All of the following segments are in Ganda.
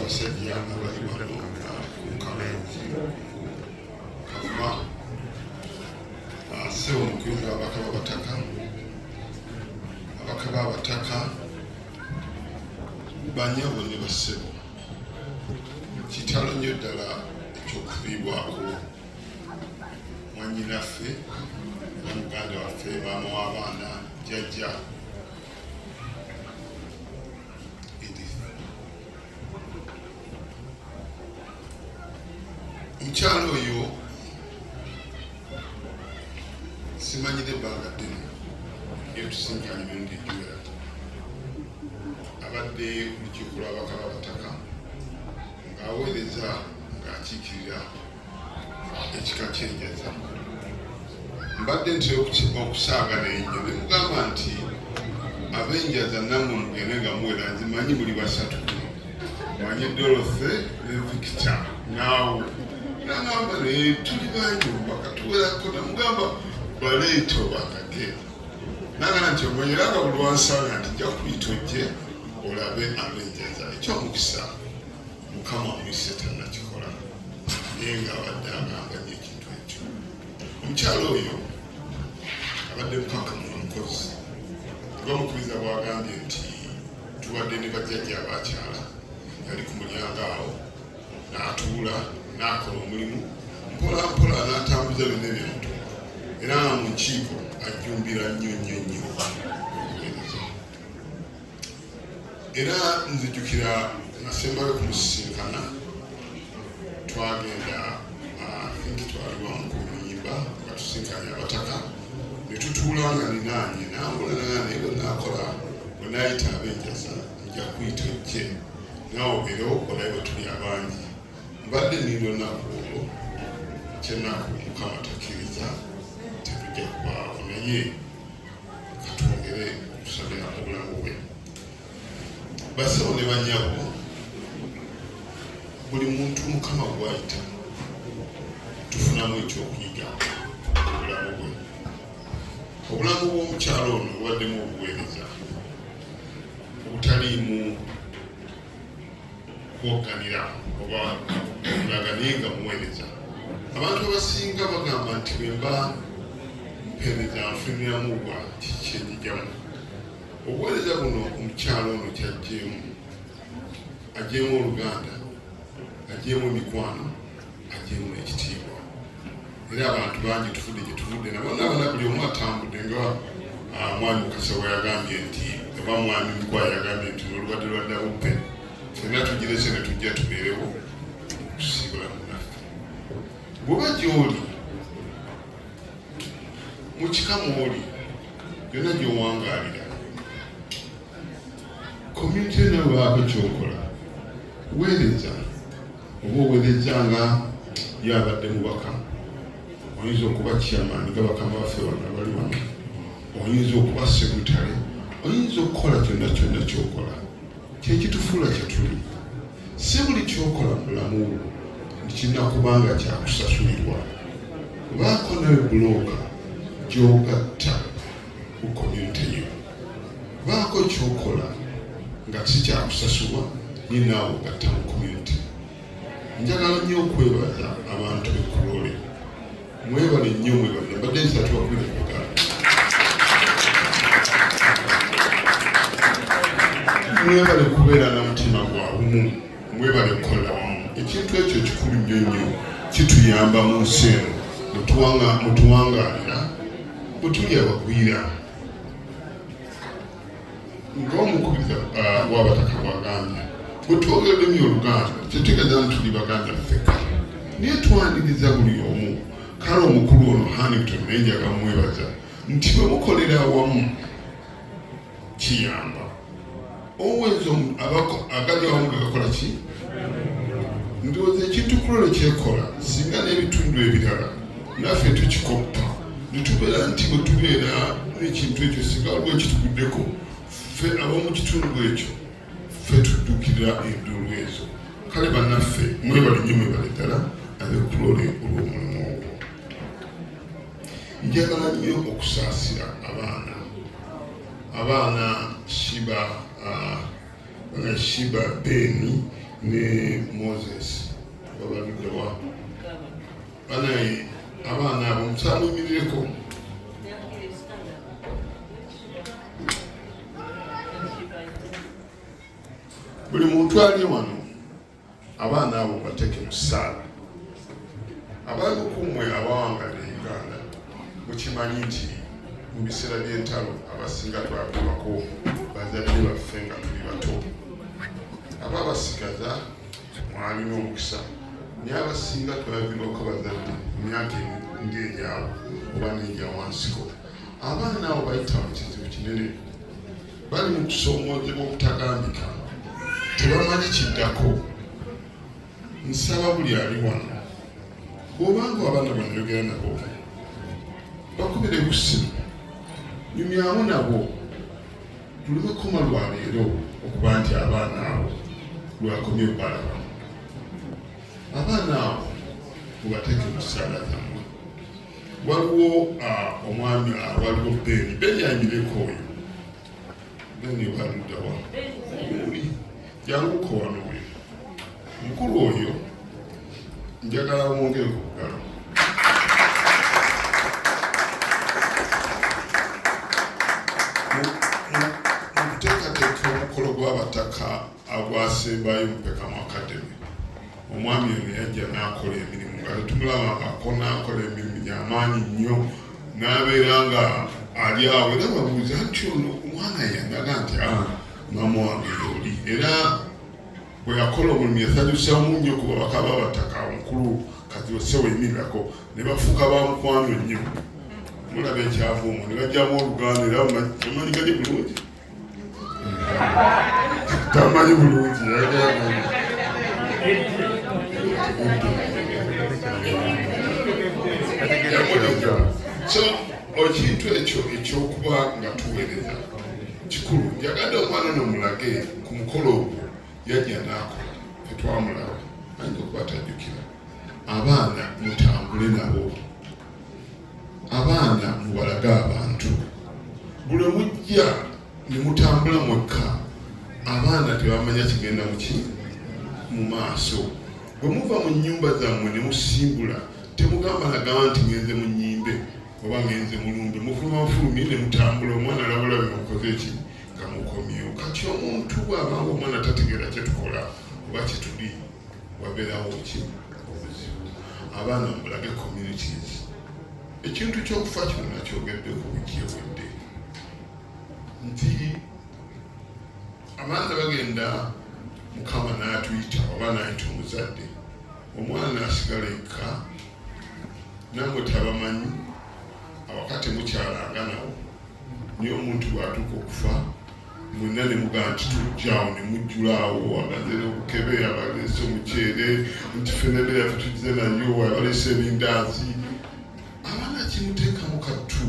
Ssaabasajja abali wano, Kalenzi Kavuma, ssebo omukubiriza w'ababaka b'abataka, ababaka b'abataka, bannyabo ne bassebo, kitalo nnyo ddala ekyokufiibwako mwannyinaffe era muganda waffe, maama w'abaana, jjajja Edith. Omukyala oyo simanyire ebbanga ddene, naye tusinkanye emirundi egiwera. Abadde ku lukiiko lw'ababaka b'abataka ng'aweereza ng'akiikirira ekika ky'enjaza. Mbadde ntera okusaaga naye nnyo ne mugamba nti ab'enjaza nammwe mugende nga muwera, nzimanyi muli basatu kuno, manyi Dorothy ne Victor naawe. Nagamba naye tuli bangi omubaka tuwerako, namugamba baleete obakage. Nagamba nti omanyi era nga buli wansanga nti nja kuyita ojje olabe ab'enjaza. Ekyomukisa Mukama amuyise tannakikola, naye nga abadde agamba nnyo ekintu ekyo. Omukyala oyo abadde mukakkamu na mukozi, nga omukubiriza bw'agambye nti tubadde ne bajjajja abakyala, yali ku mulyango awo n'atuula n'akola omulimu mpola mpola n'atambuza byonna ebyamutuma, era nga mu nkiiko ajjumbira nnyo nnyo nnyo okuweereza. Era nzijukira nasembayo kumusisinkana, twagenda, I think twali wankulu Muyimba nga tusinkanye abataka ne tutuula nga ninaanye nambula naye naye bwe naakola bwe naayita ab'enjaza nja kuyita ojje naawe obeerewo olabe bwe tuli abangi. Mbadde nninda olunaku olwo, kyennaku Mukama takkiriza, tetujja kubaawo, naye katwongere okusabira obulamu bwe. Bassebo ne bannyabo, buli muntu Mukama gw'ayita tufunamu ekyokuyiga obulamu bwe. Obulamu bw'omukyalo ono bubaddemu obuweereza obutaliimu kwogganira oba okulaga, naye nga muweereza. Abantu abasinga bagamba nti bwe mba mpeereza nfuniramu bwa kiki kyenjijamu. Obuweereza buno omukyalo ono kyajjeemu, agyemu oluganda, agyemu emikwano, agyemu n'ekitiibwa. Era abantu bangi tuvudde gye tuvudde nabo nabana, buli omu atambudde nga mwami Mukasa bwe yagambye nti, oba mwami Mukwaya yagambye nti olubadde lwa Ddabuppe, ffenna tugirese ne tujja tubeerewo okusiibula munnaffe. Bw'oba gy'oli mu kika mw'oli yonna gy'owangaalira, community nawe baako kyokola, weereza oba oweereza nga yabadde mubaka, oyinza okuba chairman nga bakama baffe wano abali wano, oyinza okuba secretary, oyinza okukola kyonna kyonna kyokola, kyekitufuula kyetuli. Si buli kyokola mu bulamu bwo nti kirina kubanga kyakusasulirwa. Baako nawe bulooka gy'ogatta ku community yo, baako kyokola nga si kyakusasulwa, naye naawe ogatta mu community. Njagala nnyo okwebaza abantu b'e Kulole, mwebale nnyo, mwebale. Mbadde nsaba tubakubire ku ngalo. Mwebale kubeera na mutima gwa bumu, mwebale kukolera wamu. Ekintu ekyo kikulu nnyo nnyo, kituyamba mu nsi eno mutuwangaalira bwe tuli abagwira. Ng'omukubiriza w'abataka bw'agambye, bwe twogera olulimi Oluganda kitegeeza nti tuli Baganda ffekka, naye twaniriza buli omu. Kale omukulu ono Hannington naye njaga mwebaza nti bwe mukolera awamu kiyamba. Oweza agali awamu gegakola ki? Ndowooza ekintu Kulole kyekola singa n'ebitundu ebirala naffe tukikoppa ne tubeera nti bwe tubeera n'ekintu ekyo, singa waliwo ekituguddeko, ffe ab'omu kitundu ekyo ffe tuddukira enduulu ezo. Kale bannaffe mwebale nnyo, mwebale ddala ab'e Kulole olw'omulimu ogwo. Njagala nnyo okusaasira abaana Shiba, Shiba Beni Ne Moses babaluddewa banaye abaana abo musamuyimirireko. Buli muntu ali wano, abaana abo bateeke mu ssaala. Abamu ku mmwe abawangadde e Uganda mukimanyi nti mu biseera by'entalo abasinga twaviibako bazadde baffe nga tuli bato. Ababasigaza mwalina omukisa, naye abasinga twaviirwako bazadde mu myaka ng'egyabwe oba n'egya wansiko. Abaana abo bayita mu kizibu kinene, bali mu kusoomoozebwa okutagambika, tebamanyi kiddako. Nsaba buli ali wano, bw'obanga abaana bano yogera nabo, bakubire ku ssimu, nyumyamu nabo, tuleme kukoma lwa leero okuba nti abaana abo lwakomye okubalaba. Abaana abo mubateeke mu ssaala zammwe. Waliwo omwami, waliwo Beni, Beni ayimireko oyo. Beni baluddawa? Oli janguko wano, oyo mukulu oyo njagala mwongere ku bugalo. Mu kuteekateeka omukolo gw'abataka agwasembayo mu Pekamu Academy, omwami ono yajja n'akola emirimu nga tetumulabangako, n'akola emirimu gy'amaanyi nnyo, n'abeera nga ali awo era babuuza nti ono omwana yandaga nti ah, maama wange yooli. Era bwe yakola omulimu yasanyusamu nnyo ku babaka b'abataka, omukulu Kaziose weyimirirako, ne bafuuka ba mukwano nnyo. Mulaba ekyava omwo ne bajjamu oluganda, era amanyi gaje bulungi, tamanyi bulungi. So ekintu ekyo ekyokuba nga tuweereza kikulu. Njagadde omwana ono mulage ku mukolo ogwo yajja n'akola, tetwamulaba, ayinza okuba atajjukira. Abaana mutambule nabo, abaana mubalage abantu. Buli mujja ne mutambula mwekka, abaana tebamanya kigenda muki mu maaso. Bwe muva mu nnyumba zammwe ne musimbula, temugamba nagamba nti ngenze mu nnyimbe oba ngenze mulumbe. Mufuluma mufulumi ne mutambula, omwana alabula byemukoze eki nga mukomyewo. Kati omuntu bw'abanga omwana tategeera kyetukola oba kyetuli, wabeerawo ki obuzibu. Abaana mulage communities. Ekintu ky'okufa kino nakyogeddeko wiiki ewedde nti abaana bagenda, Mukama n'atuyita oba n'ayita omuzadde, omwana asigala eka, nammwe tabamanyi, awaka temukyalanga nawo. Naye omuntu bw'atuuka okufa, mwenna ne mugamba nti tujjaawo, ne mujjulaawo, abazere obukebe, abaleese omuceere, nti ffena emmere yaffe tugize nayo, abaleese ebindaazi. Abaana kimuteekamu kattu.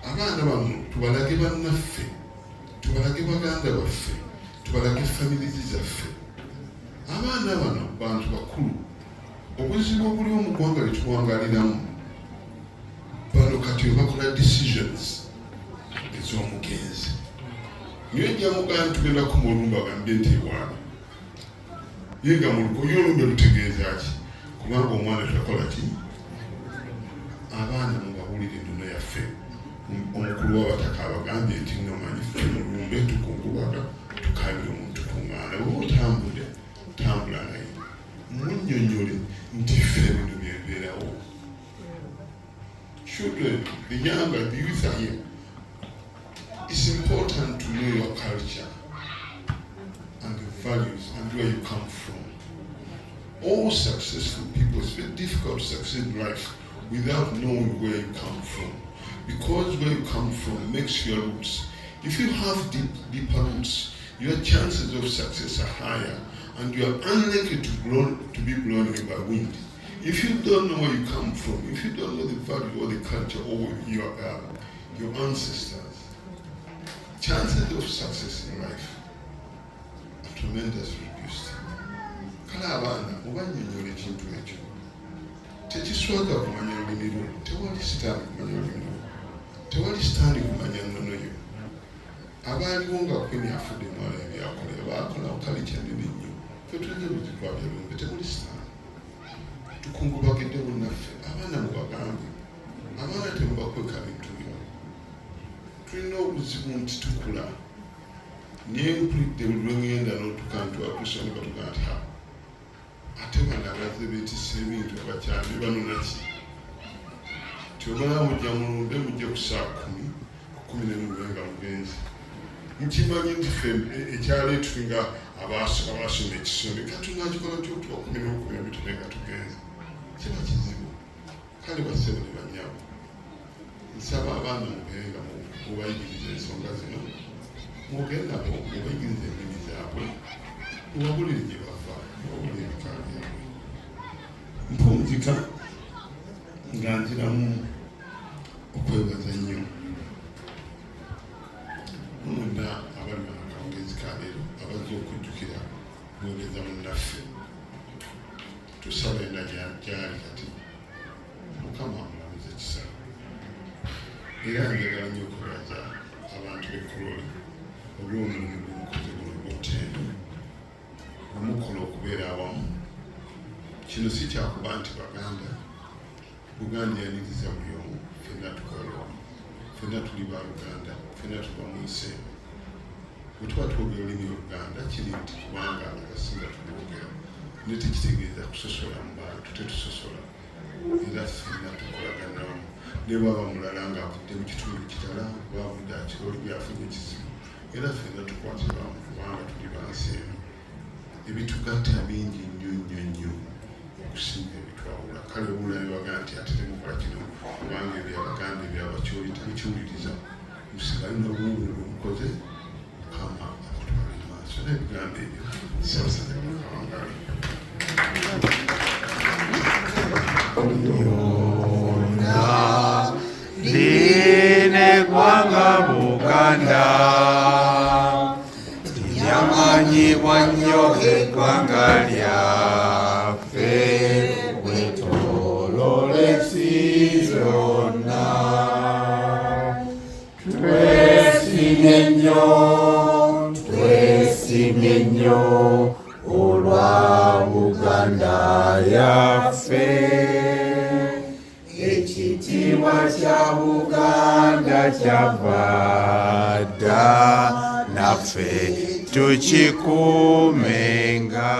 Abaana bano tubalage bannaffe, tubalage baganda baffe, tubalage families zaffe. Abaana bano bantu bakulu. Obuzibu obuliwo mu ggwanga lye tuwangaliramu, bano kati webakola decisions ez'omugenzi. Naye nja mugamba nti tugenda kukuma olumbe, agambye nti ewaabwe ye nga muluko ye olumbe lutegeeza ki? Kubanga omwana takola ki. Abaana mubawulire ennono yaffe. Omukulu w'abataka abagambye nti nomanyi ffe mulumbe tukungubaga, tukabira omuntu, tukuŋŋaana. Bwe otambudde, tambula naye, munnyonnyole nti ffe bino byebeerawo. Children, the younger, the youth are here. It's important to know your culture and the values and where you come from. All successful people, it's very difficult to succeed in life without knowing where you come from. Because where you come from makes your roots. If you have deeper roots, your chances of success are higher and you are unlikely to be blown away by wind. If you don't know where you come from, if you don't know the value or the culture or your ancestors, chances of success in life are tremendously reduced. Kale abaana mubannyonnyola ekintu ekyo. Tekiswaza kumanya lulimi lwo, tewali sitaani kumanya lulimi lwo, tewali sitaani kumanya nnono yo. Abaaliwo nga Queen afudde mwala ebyakola baakola kalica nene nnyo. Ffe tulina ebizibu byalumbe, temuli sitaani. Tukungubagidde munnaffe. Abaana mubagambe, abaana temubakweka bintu bino. Tulina obuzibu nti tukula, naye mpulidde buli lwengenda n'otuka nti watuusa ne batuga nti ha, ate bano abazze beetisse ebintu abakyami bano naki ti omala mujja mulumbe, mujje ku saa 10 ku 11 mube nga mugenzi. Nkimanyi nti ffe ekyalo tulinga abasoma ekisombe, kati tunakikola ty otuba 11 12 tube nga tugenze, kiba kizibu. Kale bassebo ne bannyabo, nsaba abaana mubeere nga mubayigiriza ensonga zino, mwogere nabo, mubayigiriza ennimi zaabwe, mubabulire gye bava, mubabulire ebika byabwe. Mpunzika nga nziramu okwebaza nnyo mwenna abali wano akawungeezi ka leero abazze okujjukira mwebeza munnaffe. Tusaba ena gyali kati Mukama amulamuze kisa. Era njagala nnyo okwebaza abantu b'e Kololi olw'omulimu gw'omukozi guno ogw'ottendo omukola okubeera awamu. Kino si kyakuba nti Baganda, Buganda yaniriza buli omu, ffenna tukolera wamu, ffenna tuli baluganda, ffenna tuva mu nsi eno. Bwe tuba twogera olulimi Oluganda kiri nti kubanga abasinga tulwogera, naye tekitegeeza kusosola mu bantu, tetusosola, era ffenna tukolagana wamu. Ne bwaba mulala ng'avudde mu kitundu kirala, bwavudde Akiroli byafunye ekizibu, era ffenna tukwatira wamu kubanga tuli bansi eno. Ebitugatta bingi nnyo nnyo nnyo okusinga ebitwawula. Kale owulira bibaga nti ate temukola kino kubanga ebyabaganda ebyabakyoli, temukiwuliriza, musigale n'obumu bwe mukoze. Mukama akutwale maaso n'ebigambo ebyo. Ssaabasajja Kabaka. Yonna line eggwanga Buganda lyamanyibwa nnyo, eggwanga lyaffe bwetoloola ensi zonna. Twesimye nnyo, twesimye nnyo olwa Buganda yaffe. Ekitiibwa kya Buganda kyava dda, naffe tukikuumenga.